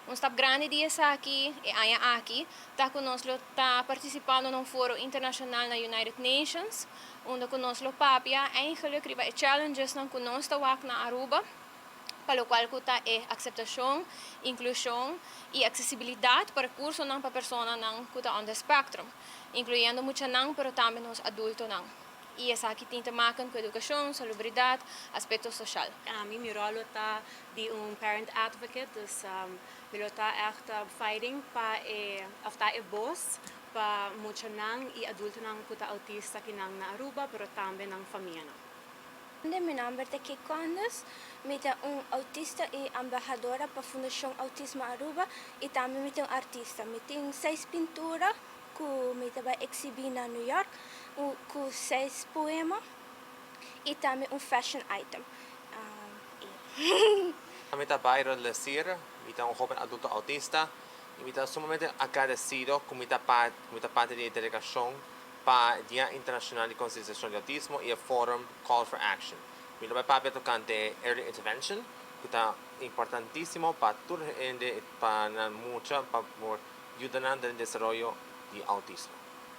Un stap grandi di esaki, e aña aki, ta cu nos lo ta participando na un foro internacional na United Nations, unda cu nos lo papia eigenlijk riba e challenges nan cu nos ta wak na Aruba, pa locual cu ta e aceptacion, inclusion y accesibilidad pa recursonan pa personanan cu ta on the spectrum, incluyendo muchanan, pero tambe nos adultonan. Y esaki tin te maken cu educacion, salubridad, aspecto social. Ami, mi rol ta di un parent advocate, dus mi lo ta echt fighting pa e, of ta e voz pa muchanan y adultonan cu ta autista akinan na Aruba, pero tambe nan famianan. Mi nomber ta Kik Condes, mi ta un autista y embahadora pa Fundacion Autismo Aruba y tambe mi ta un artista. Mi tin seis pintura cu mi ta bay exhibi na New York, cu seis poema y tambe un fashion item. Mi ta Byron Lesir, mi ta un hoben adulto autista y mi ta sumamente agradecido cu mi ta parti di e delegacion pa Dia Internacional di Concientisacion di Autismo y e Forum Call for Action. Mi ta papia tocante early intervention, cu ta importantisimo pa tur hende, pa mucha, pa yuda den desaroyo di autismo.